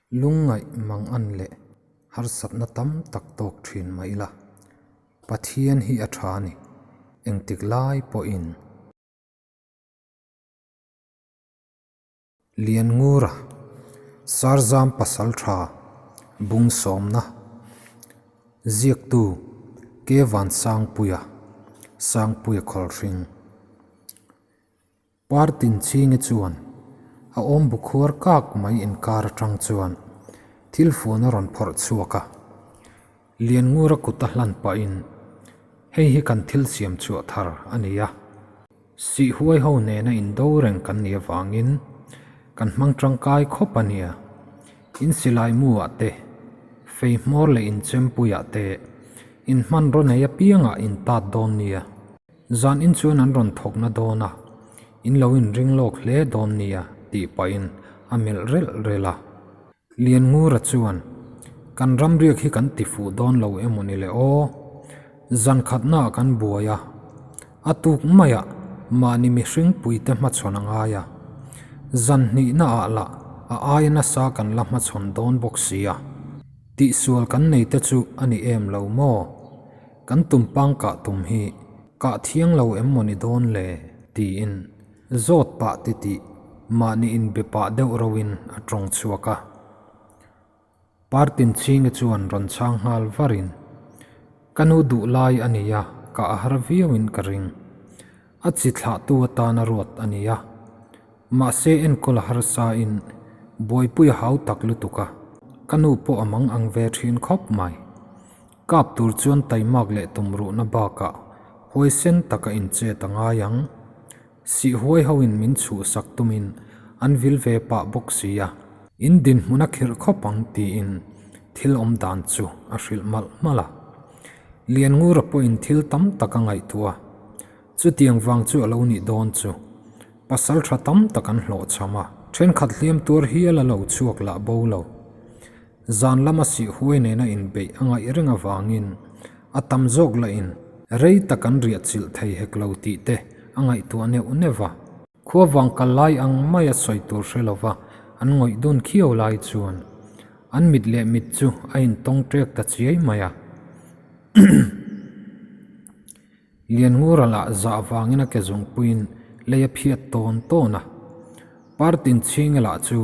Lungngaih mang an leh harsatna tam tak tawk thin mah ila, Pathian hi a tha a ni, engtik lai pawhin. Lianngura, Sarzam pasal tha, bung sawmna, ziaktu Kevan Sangpuia, Sangpuia Khawlhring. Partin chhingi chuan a awm bu khuar kak mai inkar atang chuan thil fun a rawn phawrh chhuak a. Lianngura kut a hlan pahin, Hei hi kan thil siam chhuah thar a ni a. Sih huai ho nena indo reng kan nih avangin kan hmang tangkai khawp a nia. In silai mu ah te, fei hmawr leh in chempui ah te, in hmanraw nei apiangah in tat dawn nia. Zan in chuan an rawn thawk na dawn a, in lo in ring lawk hle dawn nia tih pahin a melh relh relh a. Lianngura chuan, Kan ramriak hi kan ti fuh dawn lo emaw ni le aw? Zan khatna ah kan buai a, a tuk maiah mahni mihring puite hmachhawn a ngai a, zan hnihna ah lah a aia nasa kan la hmachhawn dawn bawk si a, tihsual kan nei te chu a ni em lo maw? Kan tumpang kah tum hi kah thiang lo em maw ni dawn le? tiin zawt pah titih mahni inbe pah deuh roin a tawng chhuak a. Partin chhingi chuan rawn chhang nghal varin, Ka nu duh lai a nia, kah a har viauin ka ring. A chi thlahtu atana ruat a nia. Mahse enkawl a harsa in buaipui a hau tak lutuk a, ka nu pawh a mang ang ve thin khawp mai. Kap tur chuan taimak leh tumruhna bakah huaisen taka inchet a ngai ang. Sih huai hoin min chhuhsak tumin an vil ve pah bawk si a. In dinhmun a khirh khawp ang tiin thil awm dan chu a hrilh malh malh a. Lianngura pawhin thil tam tak a ngaihtuah a, chutiang vang chu a lo nih dawn chu. Pasal tha tam tak an hlawhchham a, thenkhat hliam tuar hial a lo chhuak lah bo lo. Zan lama sih huai nena inbeih a ngaih reng avangin a tam zawk lahin rei tak an riah chilh thei hek lo tih te a ngaihtuah neuh neuh a. Khua vang kal lai ang maia sawi tur hre lova an ngawih dun khiau lai chuan an mit leh mit chu a intawng ṭek ta chiai mai a. Lianngura lah zah vangin a ke zungpuiin lei a phiat tawn tawn a. Partin chhinga lah chu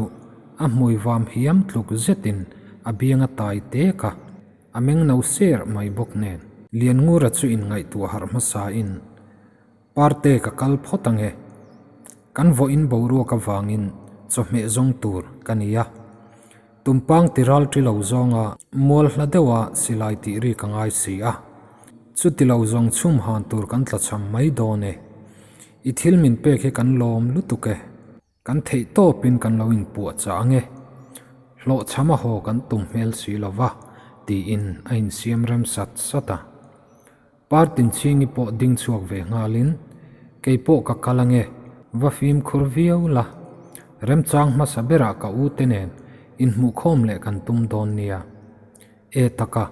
a hmui vam hiam tluk zetin a biang a tai tek a, a meng no ser mai bawk nen. Lianngura chu inngaihtuah harh hmasain, Parte ka kal phawt ange. Kan vawiin boruak avangin chawhmeh zawng tur ka ni a. Tumpang ti ral ṭi lo zawnga mual hla deuha silai tih ri ka ngai si a. Chuti lo zawng chhum han tur kan tlachham mai dawn e. I thil min pek hi kan lawm lutuk e. Kan theih tawpin kan lo inpuahchah ang e. Hlawhchham a haw kan tum hmel si lo va, tiin a insiam rem sat sat a. Partin chhingi pawh ding chhuak ve nghalin, Kei pawh ka kal ang e, va fimkhur viau la. Remchang hmasa berah ka u te nen inhmuhkhawm leh kan tum dawn nia. E taka,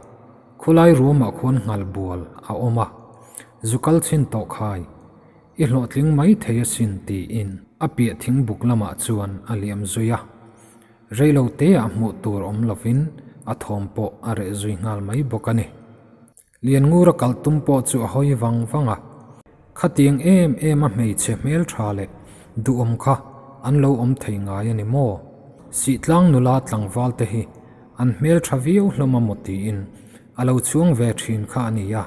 khulai ruamah khuan nghal bual a awm a, zu kal chhin tawh khai. I hlawhtling mai thei asin tiin a piah thingbuk lamah chuan a liam zui a. Reilo teah hmuh tur awm lovin a thawm pawh a reh zui nghal mai bawk a ni. Lianngura kal tum pawh chu a hawi vang vang a. Khatiang em em a hmeichhe hmeltha leh duhawm kha an lo awm thei ngai a ni maw? Sihtlang nula tlangval te hi an hmeltha viau hlawm a maw tiin a lo chhuang ve thin kha a ni a.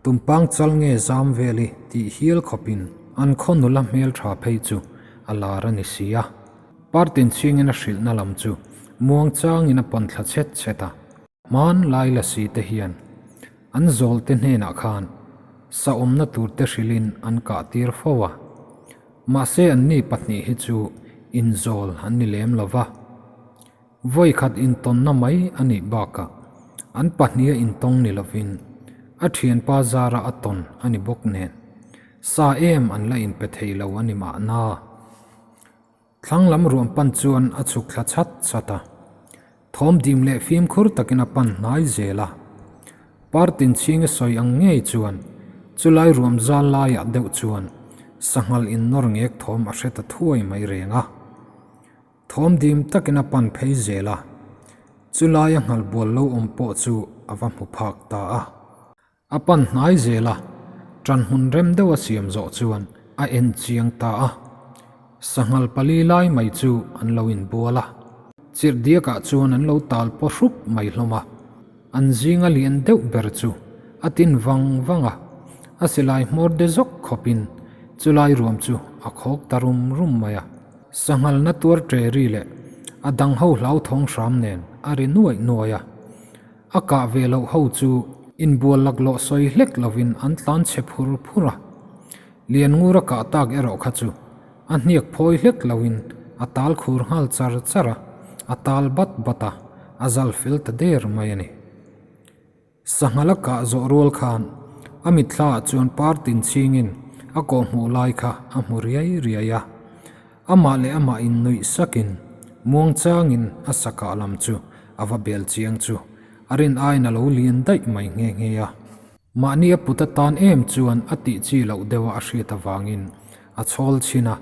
Tumpang chal nge zam vel i tih hial khawpin an khaw nula hmeltha phei chu a lar a ni si a. Partin chhingin a hrilhna lam chu muangchangin a pawn thla chhet chhet a. Hman lai la si te hian an zawl te hnenah khan sa awmna tur te hrilhin an kah tir fo a, mahse anni pahnih hi chu inzawl an ni lem lo va. Vawi khat intawnna mai a nih bakah an pahniha intawng ni lovin a thianpa zara a tawn a ni bawk nen sa em an la inpe thei lo a ni mahna. Thlang lam ruam pan chuan a chhuk thla chhat chhat a, thawm dim leh fimkhur takin a pan hnai zel a. Partin chhinga sawi ang ngei chuan chulai ruam zal laiah deuh chuan sanghal innawr ngek thawm a hre ta thuai mai reng a. Thawm dim takin a pan phei zel a. Chulaia nghalbual lo awm pawh chu a va hmu phak ta a. A pan hnai zel a, ṭan hmun rem deuh a siam zawh chuan a en chiang ta a. Sanghal pali lai mai chu an lo inbual a. Chirhdiakah chuan an lo tal paw hrup mai hlawm a. An zinga lian deuh ber chu a tin vang vang a, a silai hmawr de zawk khawpin chulai ruam chu a khawk ta rum rum mai a. Sanghal na tuar ṭe ri leh a dang ho hlauthawng hram nen a ri nuaih nuaih a. A kah ve loh ho chu inbual laklawh sawi hlek lovin an tlan chhe phur phur a. Lianngura kah tak erawh kha chu a hniak phawi hlek loin a tal khur nghal char char a, a tal bat bat a, a zal fel ta der mai a ni. Sanghala kah zawh rual khan a mitthla ah chuan par tin chhingin a kawh hmuh lai kha a hmu riai riai a. Amah leh amah in nuih sakin muangchangin a sakah lam chu a va bel chiang chu a rin aiin a lo lian daih mai nghe nghe a. Mahni a put atan em chuan a tih chi loh deuha a hriat avangin a chhawl chhin a,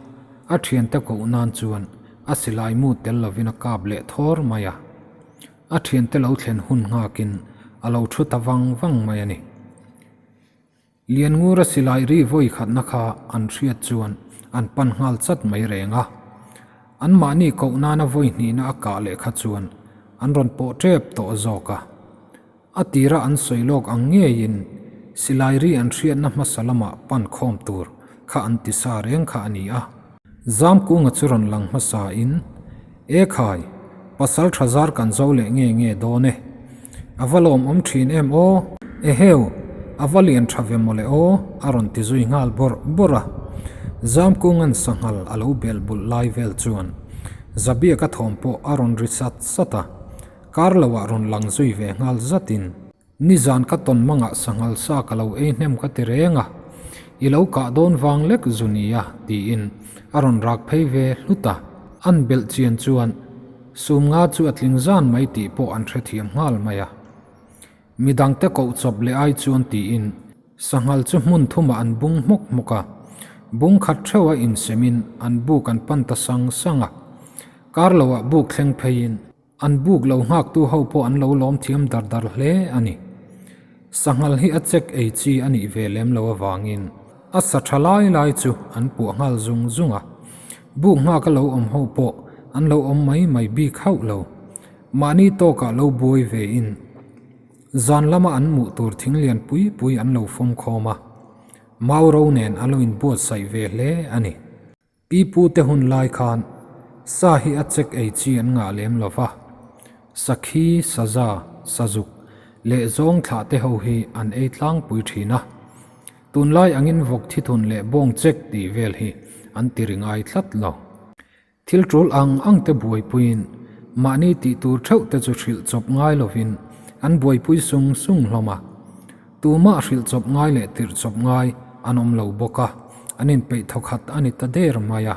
a thiante koh nan chuan a silai mu tel lovin a kap leh thawr mai a. A thiante lo thlen hun nghakin a lo thu ta vang vang mai a ni. Lianngura silai ri vawi khatna kha an hriat chuan an pan nghal chat mai reng a. Anmahni koh nana vawi hnihna a kah leh kha chuan an rawn pawh tep tawh zawk a. A tira an sawi lawk ang ngeiin silai ri an hriatna hmasa lamah pan khawm tur kha an ti sa reng kha a ni a. Zamkunga chu rawn lang hmasa in, E khai, pasal tha zar kan zo leh nge nge dawn e. A va lawmawm thin em aw? Eheu, a va lian tha ve mawle aw, a rawn ti zui nghal bawrh bawrh a. Zamkunga'n sanghal a lo bel bulh lai vel chuan Zabiaka thawm pawh a rawn ri sat sat a. Kar loah rawn lang zui ve nghal zatin, Nizan ka tawn mangah sanghal sa ka lo ei hnem ka ti reng a, i lo kah dawn vang lek zu nia, tiin a rawn rak phei ve hlut a. An belh chian chuan sum nga chu a tling zan mai tih pawh an hrethiam nghal mai a. Midangte koh chawp leh ai chuan tiin sanghal chu hmun thumah an bung hmawk hmawk a, bung khat theuha insemin an buk an pan ta sang sang a. Kar loah buk thleng pheiin An buk lo nghaktu ho pawh an lo lawm thiam dar dar hle a ni. Sanghal hi a chek ei chi a nih ve lem lo avangin a sa tha lai lai chu an puah nghal zung zung a. Buk nghaka lo awm ho pawh an lo awm mai mai bik hauh lo. Mahni tawkah lo buai ve in zan lama an muh tur thing lian pui pui an lo fawm khawm a. Mau ro nen a lo inbuatsaih ve hle a ni. Pi pu te hun lai khan sa hi a chek ei chi an ngah lem lo va, sakhi, saza, sazuk leh zawng thlah te ho hi an ei tlangpui thin a. Tunlai angin vawk thithun leh bawng chek tih vel hi an ti ri ngai tlat lo. Thil tul ang ang te buaipuiin mahni tih tur theuh te chu hrilh chawp ngai lovin an buaipui sung sung hlawm a. Tumah hrilh chawp ngai leh tirh chawp ngai an awm lo bawk a, an inpeih thawkhat a ni ta der mai a.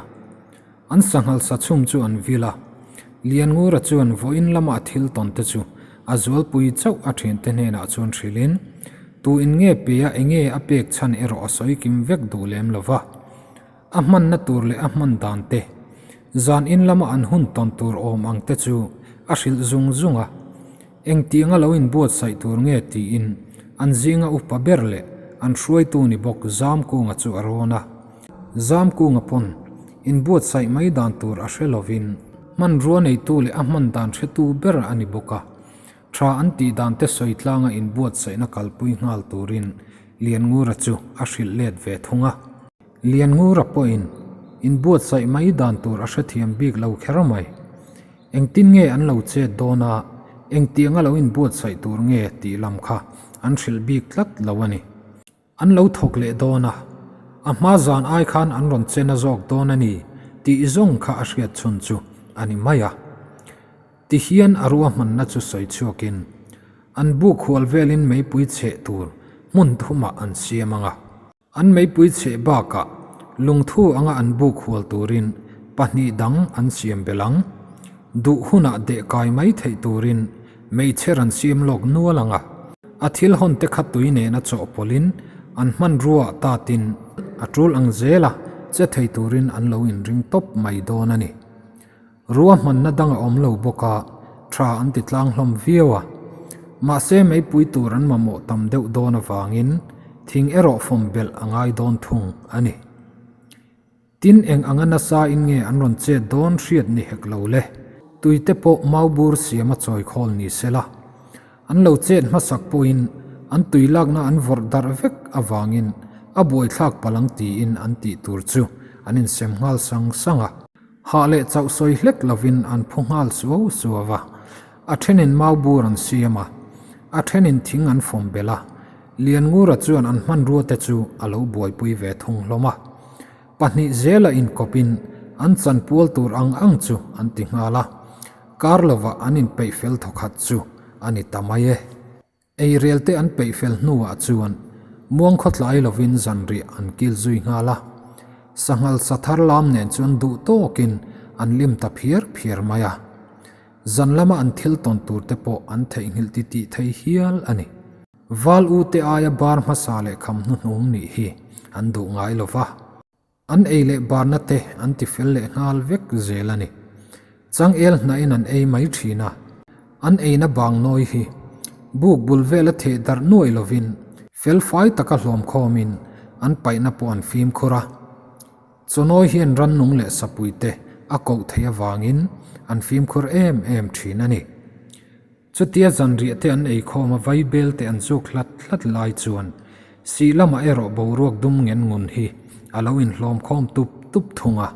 An sanghal sa chhum chu an vil a, Lianngura chuan vawiin lama a thil tawn te chu a zualpui chauh a thiante hnenah chuan hrilhin, Tu in nge pe a enge a pek chhan erawh a sawi kim vek duh lem lo va. A hmanna tur leh a hman dan te, zan in lama an hun tawn tur awm ang te chu a hrilh zung zung a. Engtiang a lo inbuatsaih tur nge tiin an zinga upa ber leh an hruaitu ni bawk Zamkunga chu a rawn a. Zamkunga pawn inbuatsaih mai dan tur a hre lovin hmanrua neitu leh a hman dan hretu ber a ni bawk a. Tha an tih dan te sawi tlanga inbuatsaihna kalpui nghal turin Lianngura chu a hrilh let ve thung a. Lianngura pawhin inbuatsaih mai dan tur a hrethiam bik lo kher mai. Engtin nge an lo chet dawn a, engtiang a lo inbuatsaih tur nge tih lam kha an hrilh bik tlat lo a ni. An lo thawk leh dawn a, a hma zan ai khan an rawn che na zawk dawn a ni tih zawng kha a hriat chhun chu a ni mai a. Tihian a ruahmanna chu sawi chhuakin an buk hual velin meipui cheh tur hmun thumah an siam ang a. An meipui cheh bakah lungthu anga an buk hual turin pahnih dang an siam belh ang. Duh hunah deh kai mai theih turin meichher an siam lawk nual ang a. A thil hawn te kha tui nena chawhpawlhin an hmanruaah tatin a tul ang zela che thei turin an lo inring tawp mai dawn a ni. Ruahmanna dang a awm lo bawk a, Tha an ti tlang hlawm viau a, mahse meipui tur an mamawh tam deuh dawn avangin thing erawh fawm belh a ngai dawn thung a ni. Tin eng anga nasa in nge an rawn chet dawn hriat ni hek lo le. Tui te pawh mau bur siam a chawi khawl ni se la. An lo chet hmasak pawhin an tui lakna an vawrh darh vek avangin a buaithlak palang tiin an tih tur chu an insem nghal sang sang a. Hah leh chauh sawi hlek lovin an phu nghal suau suau a, a thenin mau bur an siam a, a thenin thing an fawm belh a, Lianngura chuan an hmanrua te chu a lo buaipui ve thung hlawm a. Pahnih zela inkawpin an chanpual tur ang ang chu an ti nghal a, kar lovah an inpeih fel thawkhat chu a ni ta mai e. Eirel te an peih fel hnuah chuan muang khawtlai lovin zanriah an kil zui nghal a. Sanghal sa thar lam nen chuan duh tawkin an lim ta phiar phiar mai a. Zan lama an thil tawn tur te pawh an theihnghilh ti tih thei hial a ni. Val u te aia bar hmasa leh kham hnuhnung nih hi an duh ngai lo va. An ei leh barna te an ti fel leh nghal vek zel a ni. Changel hnahin an ei mai thin a, an eina bang nawi hi buk bul vela theh darh nuai lovin fel fai taka hlawm khawmin an paihna pawh an fimkhur a. Chawnawi hian rannung leh sapui te a koh theih avangin an fimkhur em em thin a ni. Chutia zanriah te an eikhawm a vaibel te an zuk hlat hlat lai chuan sih lamah erawh boruak dum ngen ngun hi a lo inhlawm khawm tup tup thung a.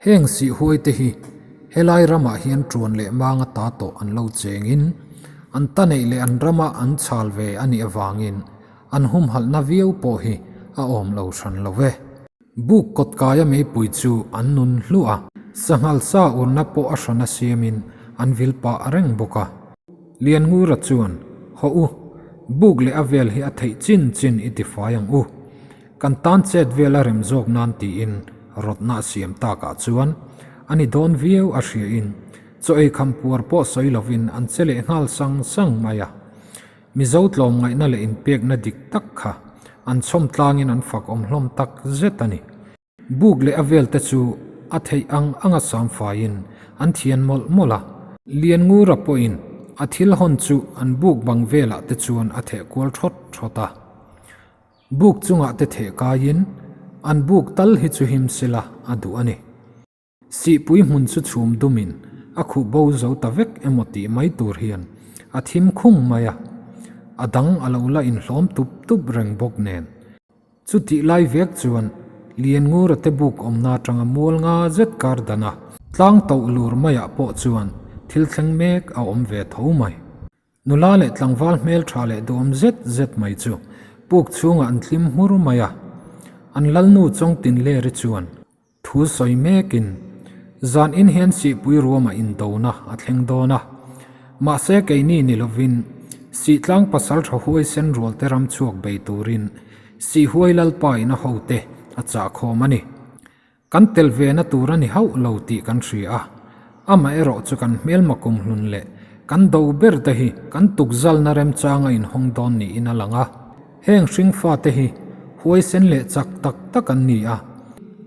Heng sih huai te hi helai ramah hian tuan leh manga ta tawh an lo chengin an ta neih leh an rama an chhal ve a nih avangin an humhalhna viau pawh hi a awm lo hran lo ve. Buk kawtkaia meipui chu an nun hluah a, sanghal sa urna pawh a hrana siamin an vil pah reng bawk a. Lianngura chuan, Haw u, buk leh a vel hi a theih chin chin i tifai ang u. Kan tan chet vel a rem zawk nan tiin rawtna a siam takah chuan a ni dawn viau a hriain chaw ei kham puar pawh sawi lovin an che leh nghal sang sang mai a. Mizo tlawmngaihna leh inpekna dik tak kha an chhawm tlangin an fak awm hlawm tak zet a ni. Buk leh a velte chu a theih ang anga samfaiin an thian mawlh mawlh a. Lianngura pawhin a thil hawn chu an buk bang velah te chuan a theh kual thawt thawt a. Buk chungah te theh kaiin an buk tal hi chu him sela a duh a ni. Sihpui hmun chu chhum dumin a khuh bo zo ta vek emaw tih mai tur hian a thim khung mai a, a dang a lo la inhlawm tup tup reng bawk nen. Chutih lai vek chuan Lianngura te buk awmna atanga mual nga zet kar dan a, tlang toh lur maiah pawh chuan thil thleng mek a awm ve tho mai. Nula leh tlangval hmeltha leh duhawm zet zet mai chu puk chhungah an thlim hmur mai a, an lalnu Chawngtinleri chuan Thu sawi mekin, zan in hian sihpui ruamah indona a thleng dawn a. Mahse keini ni lovin, Sihtlang pasaltha huaisen rualte ram chhuak bei turin Sihhuai Lalpa in a hote a chah khawm a ni. Kan tel vena tur a ni hauh lo tih kan hria a. Amaherawh chu kan hmelma kumhlun leh kan do ber te hi kan tukzalna remchanga inhawng dawn niin a lang a. Heng hringfate hi huaisen leh chak tak tak an ni a,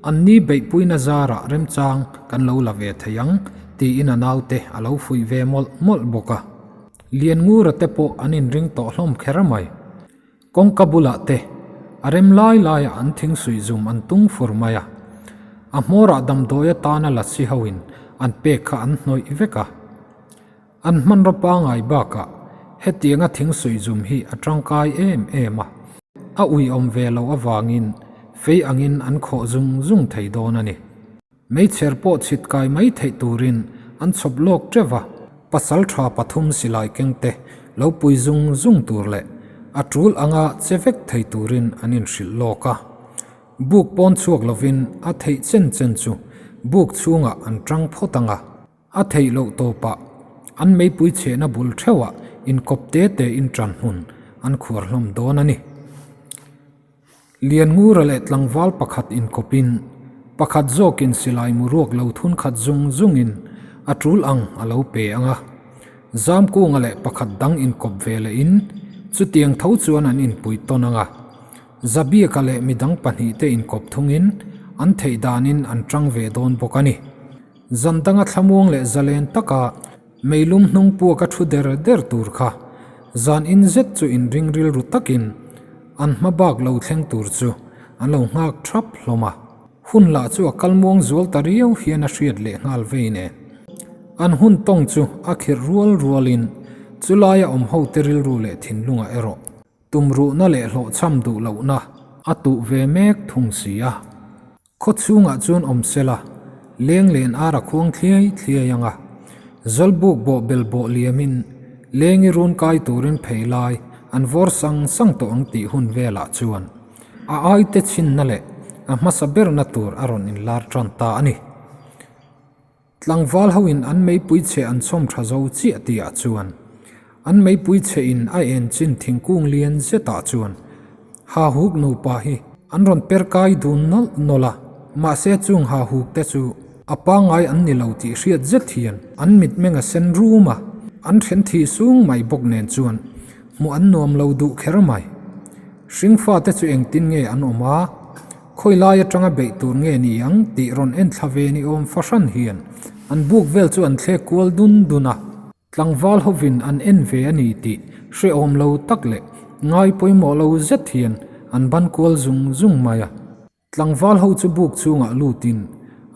anni beihpuina zarah remchang kan lo la ve thei ang tiin a naute a lo fuih ve mawlh mawlh bawk a. Lianngura te pawh an inring tawh hlawm kher mai. Kawngka bulah te a rem lai laiah an thingsuih zum an tung fur mai a, a hmawrah damdawi atana lasi hoin an pek kha an hnawih vek a. An hmanraw pangai bakah hetianga thingsuih zum hi a tangkai em em a, a uiawm ve loh avangin fei angin an khawh zung zung thei dawn a ni. Meichher pawh chhit kai mai theih turin an chhawp lawk teuh va, pasal tha pathum silai kengte lo pui zung zung tur leh a tul anga che vek thei turin an inhrilh lawk a. Buk pawn chhuak lovin a theih chen chen chu buk chhungah an tang phawt ang a. A theih loh tawpah an meipui chhehna bul theuhah inkawp te te in tan hmun an khuar hlawm dawn a ni. Lianngura leh tlangval pakhat inkawpin pakhat zawkin silai mu ruak lo thun khat zung zungin a tul ang a lo pe ang a. Zamkunga leh pakhat dang inkawp ve lehin chutiang tho chuan an inpui tawn ang a. Zabiaka leh midang pahnihte inkawp thungin an theih danin an tang ve dawn bawk a ni. Zan danga thlamuang leh zalen taka Meilum hnung puaka thu der der tur kha zan in zet chu inring rilru takin an hma bak lo thleng tur chu an lo nghak thap hlawm a. Hun lah chu a kal muang zual ta riau hian a hriat leh nghal vei nen. An hun tawng chu a khirh rual rualin chulaia awm hote rilru leh thinlungah erawh tumruhna leh hlawhchham duh lohna a tuh ve mek thung si a. Khaw chhungah chuan awm sela, leng len ar a khuang thliai thliai ang a, Zawlbuk bawh bel bawh liamin lengi run kai turin phei lai an vawr sang sang tawh ang tih hun velah chuan a aite chhinna leh a hmasa berna tur a rawn inlar tan ta a ni. Tlangval hoin an meipui chhe an chhawm tha zo chiah tihah chuan an meipui chhe in a en chin thingkung lian zetah chuan Hahuk nupa hi an rawn per kai dun nawlh nawlh a, mahse chung Hahuk te chu a pangngai an ni lo tih hriat zet hian an mitmeng a sen rum a, an then thih sung mai bawk nen chuan hmuh an nuam lo duh kher mai. Hringfate chu engtin nge an awm a? Khawi lai atanga beih tur nge ni ang tih rawn en thla ve ni awm fahran hian an buk vel chu an thlek kual dun dun a. Tlangval hovin an en ve a ni tih hrehawm lo tak leh ngai pawimawh lo zet hian an ban kual zung zung mai a. Tlangval ho chu buk chhungah lutin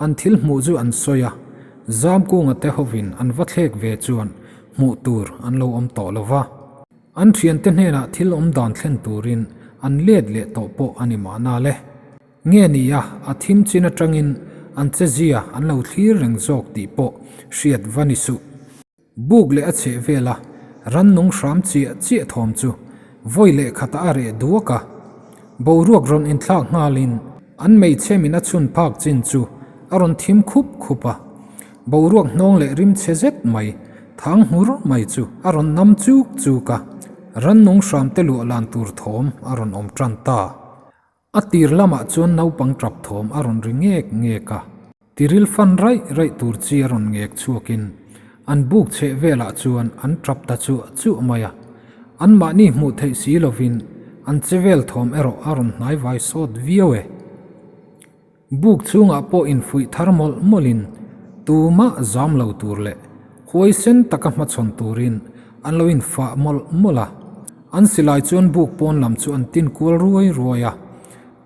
an thil hmuh chu an sawi a, Zamkunga te hovin an va thlek ve chuan hmuh tur an lo awm tawh lo va. An thiante hnenah thil awm dan thlen turin an let leh tawh pawh a ni mahna le. Nge nia, a thim chin atangin an chezia an lo thlir reng zawk tih pawh hriat va ni suh. Buk leh a chheh vela rannung hram chiah chiah thawm chu vawi leh khatah a reh duak a. Boruak rawn inthlak nghalin an meichhem in a chhun phak chin chu a rawn thim khup khup a. Boruak hnawng leh rim chhe zet mai, thang hmur mai chu a rawn nam chuk chuk a, rannung hramte luah lan tur thawm a rawn awm tan ta. A tir lamah chuan naupang tap thawm a rawn ri ngek ngek a, tiril fan raih raih tur chi a rawn ngek chhuakin an buk chheh velah chuan an tap ta chuah chuah mai a, anmahni hmuh theih si lovin an che vel thawm erawh a rawn hnaivai sawt viau e. Buk chhungah pawh infuih thar mawlh mawlhin tumah zam lo tur leh huaisen taka hmachhawn turin an lo infah mawlh mawlh a. An silai chuan buk pawn lam chu an tin kual ruai ruai a,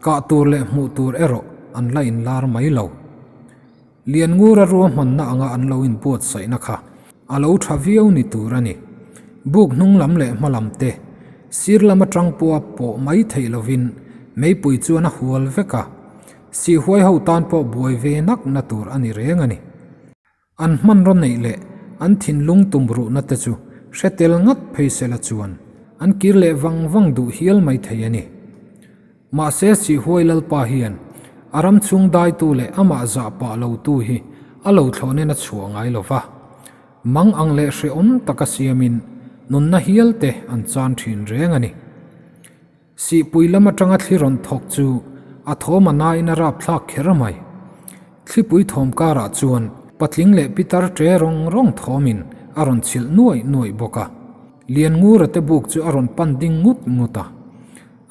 kah tur leh hmuh tur erawh an la inlar mai lo. Lianngura ruahmanna anga an lo inbuatsaihna kha a lo tha viau ni tur a ni. Buk hnung lam leh hma lam te sir lam atang pawha pawh mai theih lovin meipui chuan a hual vek a, sihhuai ho tan pawh buai ve nak na tur a ni reng a ni. An hmanraw neih leh an thinlung tumruhna te chu hre tel ngat phei sela chuan an kir leh vang vang duh hial mai thei a ni. Mahse Sihhuai Lalpa hian a ram chhung daitu leh amah zah pah lotu hi a lo thlawhnen a chhuah ngai lo va. Mang ang leh hrehawm taka siamin nunna hial te an chan thin reng a ni. Sihpui lam atanga thli rawn thawk chu a thawm a nain a rapthlak kher mai. Thlipui thawm karah chuan patling leh pitar ṭe rawng rawng thawmin a rawn chhilh nuaih nuaih bawk a. Lianngura te buk chu a rawn pan ding ngut ngut a.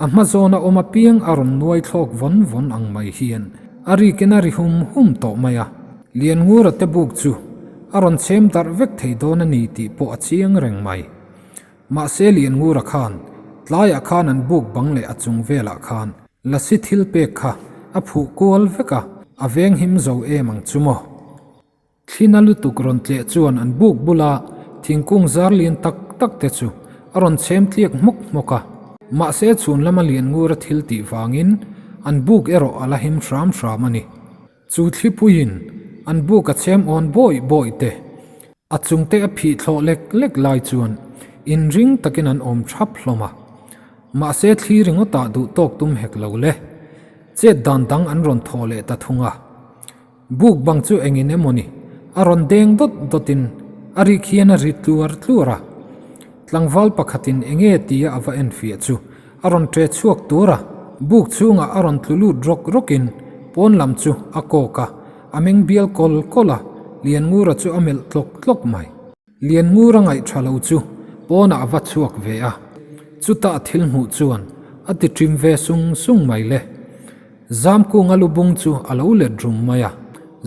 A hma zawna awm apiang a rawn nuai thlawk vawn vawn ang mai hian a rikin a ri hum hum tawh mai a, Lianngura te buk chu a rawn chhem darh vek thei dawn a ni tih pawh a chiang reng mai. Mahse Lianngura khan tlaiah khan an buk bang leh a chung velah khan lasi thil pek kha a phuh kual vek a, a venghim zo em ang chu maw? Thlina lutuk rawn tleh chuan an buk bula thingkung zar lian tak tak te chu a rawn chhem tliak hmawk hmawk a. Mahse chhun lama lian ngur a thil tih vangin an buk erawh a la him hram hram a ni. Chu thlipuiin an buk a chhem awn bawih bawih te, a chungte a phih thlawh lek lek lai chuan inring takin an awm thap hlawm a. Mahse thli ringawtah duh tawk tum hek lo le. Chet dan dang an rawn thawh leh ta thung a. Buk bang chu engin emaw ni, a rawn deng dawt dawtin a rik hian a ri tluar tluar a. Tlangval pakhatin enge tia a va enfiah chu a rawn ṭe chhuak tur a, buk chhungah a rawn tlu lut rawk rawkin pawn lam chu a kawk a, a meng bial kawl kawl a, Lianngura chu a melh tlawk tlawk mai. Lianngura ngaih tha lo chu pawnah a va chhuak ve a, chutah thil hmuh chuan a ti ṭim ve sung sung mai le. Zamkunga lubung chu a lo let rum mai a,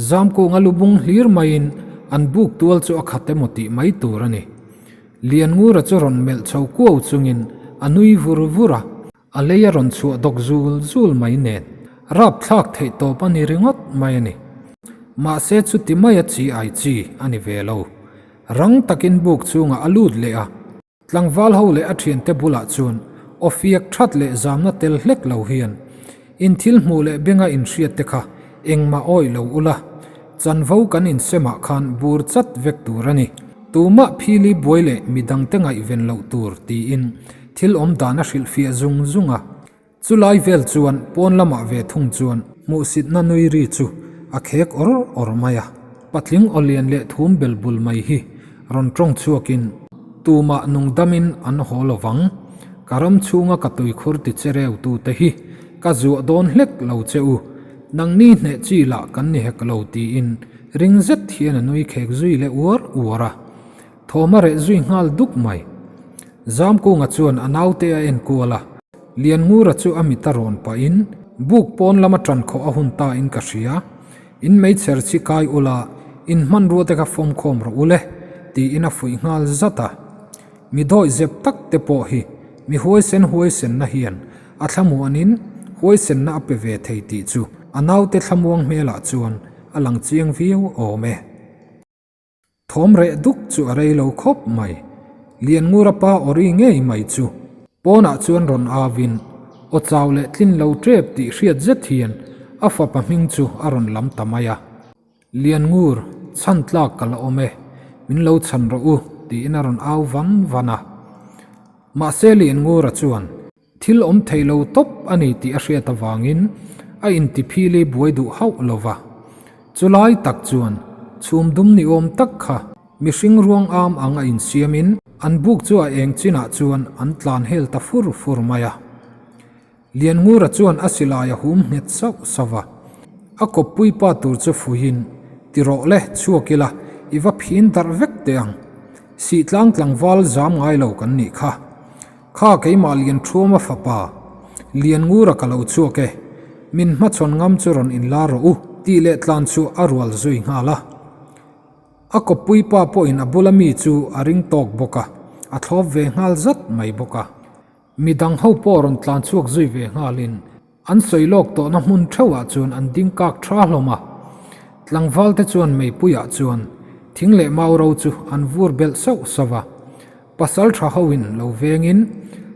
Zamkunga lubung hlir maiin An buk tual chu a khat emaw tih mai tur a ni. Lianngura chu rawn melh chho kuau chungin a nui vur vur a. A lei a rawn chhuah dawk zul zul mai nen rapthlak theih tawp a ni ringawt mai a ni. Mahse chuti maia chi ai chi a ni ve lo. Rang takin buk chungah a lut leh a. Tlangval ho leh a thiante bulah chuan aw fiak that leh zamna tel hlek lo hian in thil hmuh leh benga inhriat te kha engmah awih lo ula, chanvo kan insemah khan bur chat vek tur a ni. Tumah phili buai leh midangte ngaihven loh tur tiin thil awm dan a hrilhfiah zung zung a. Chulai vel chuan pawn lamah ve thung chuan hmuhsitna nui ri chu a khek awr awr mai a. Patling aw lian leh thum bel bul mai hi rawn tawng chhuakin tumah nungdamin an haw lo vang. Ka ram chhunga ka tuikhur ti che reu tute hi ka zuah dawn hlek lo che u. Nangni hneh chi lah kan ni hek lo tiin ring zet hian a nui khek zui leh uar uar a. Thawm a reh zui nghal duk mai. Zamkunga chuan a naute a en kual a, Lianngura chu a mit a rawn pahin buk pawn lama ṭan khawh a hun ta in ka hria. In meichher chi kai ula, in hmanrua te kha fawm khawm rawh ule, tiin a fuih nghal zat a. Mi dawih zep tak te pawh hi mi huaisen huaisenna hian a thlamuanin huaisenna a pe ve thei tih chu a naute thlamuang hmelah chuan a lang chiang viau awm e. Thawm reh duk chu a rei lo khawp mai. Lianngura pa awri ngei mai chu pawnah chuan rawn avin aw chau leh tlin lo tep tih hriat zet hian a fapa hming chu a rawn lam ta mai a. Lianngur, chhan tlak ka la awm e, min lo chhan rawh u tiin a rawn au van van a. Mahse Lianngura chuan Thil awm thei lo tawp a ni tih a hriat avangin a intiphili buai duh hauh lo va. Chulai tak chuan chhum dum ni awm tak kha mihring ruang am ang a insiamin an buk chu a eng chinah chuan an tlan hel ta fur fur mai a. Lianngura chuan a silai a hum nghet sauh sauh va. A kawppui pa tur chu fuihin, Ti rawh le, chhuak ila, i va phin darh vek teh ang. Sihtlang tlangval zam ngai lo kan nih kha. Kha keimah Lianthuama fapa, Lianngura ka lo chhuak e, min hmachhawn ngam chu rawn inla rawh u, tih leh tlan chu a rual zui nghal a. A kawppui pa pawhin a bula mi chu a ring tawk bawk a, a thlawp ve nghal zat mai bawk a. Midang ho pawh rawn tlan chhuak zui ve nghalin An sawi lawk tawhna hmun theuhah chuan an ding kak tha hlawm a. Tlangvalte chuan meipuiah chuan thing leh mau ro chu an vur belh sauh sauh a. Pasal tha hoin lo vengin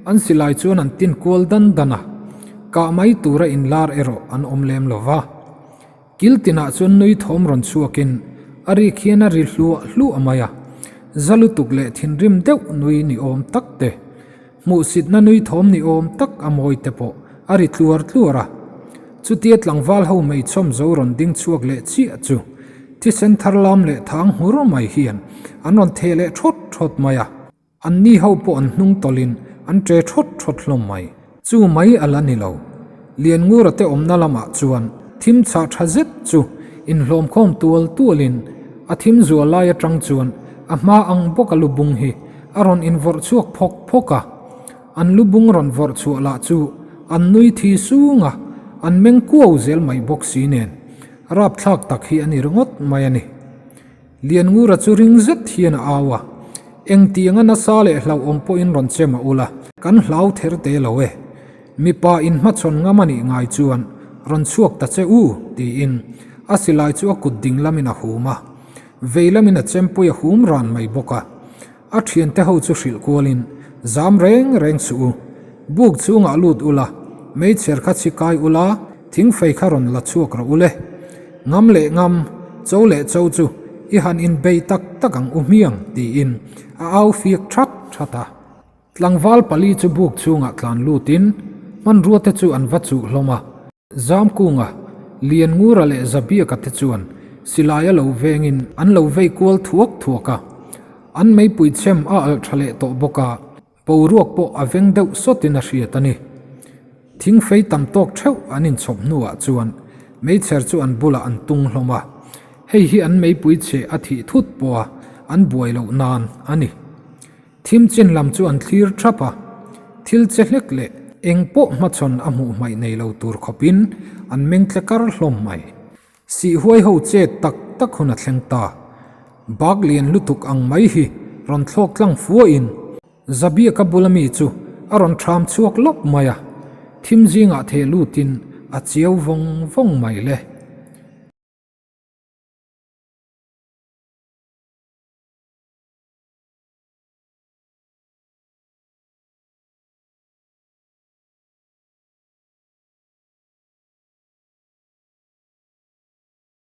an silai chuan an tin kual dan dan a, kah mai tura inlar erawh an awm lem lo va. Kil tinah chuan nui thawm rawn chhuakin a rik hian a ri hluah hluah mai a, za lutuk leh thinrim deuh nui ni awm tak te, hmuhsitna nui thawm ni awm tak a mawi te pawh a ri tluar tluar a. Chutia tlangval ho meichhawm zo rawn ding chhuak leh chiah chu thisen thar lam leh thang nghur mai hian an rawn theh leh thawt thawt mai a. Anni ho pawh an hnung tawlhin an ṭe ṭhawt ṭhawt hlawm mai. Chu mai a la ni lo. Lianngura te awmna lamah chuan thim chhah ṭha zet chu inhlawm khawm tual tualin a thim zual lai aṭang chuan a hma ang bawka lubung hi a rawn invawrh chhuak phawk phawk a. An lubung rawn vawrh chhuah lah chu an nui thi sung a, an meng kuau zel mai bawk si nen rapthlak tak hi a ni ringawt mai a ni. Lianngura chu ring zet hian a au a, Engtianga nasa leh hlauhawm pawhin rawn che mah ula, kan hlau ther te lo e. Mipa in hmachhawn ngam a nih ngai chuan rawn chhuak ta che u, tiin a silai chu a kut ding lamin a hum a, vei lamin a chempui a hum ran mai bawk a. A thiante ho chu hrilh kualin, Zam reng reng suh u. Buk chhungah lut ula, meichher kha chhi kai ula, thingfei kha rawn la chhuak rawh ule. Ngam leh ngam, cho leh cho chu i han inbei tak tak ang u hmiang, tiin a au fiak that that a. Tlangval pali chu buk chhungah tlan lutin hmanrua te chu an va chuh hlawm a. Zamkunga, Lianngura leh Zabiaka te chuan silai a lo vengin an lo vei kual thuak thuak a. An meipui chhem a alh tha leh tawh bawk a, boruak pawh a veng deuh sawtin a hriat a ni. Thingfei tam tawk theuh an inchhawp hnuah chuan meichher chu an bulah an tung hlawm a, hei hi an meipui chhe a thih thut pawha an buai loh nan a ni. Thim chin lam chu an thlir thap a, thil che hlek leh eng pawh hmachhawn a hmuh hmaih nei lo tur khawpin an meng tle kar hlawm mai. Sihhuai ho chet tak tak hun a thleng ta. Bak lian lutuk ang mai hi rawn thlawk tlang fuahin Zabiaka bula mi chu a rawn ṭham chhuak lawp mai a, thim zingah theh lutin a chiau vawng vawng mai le.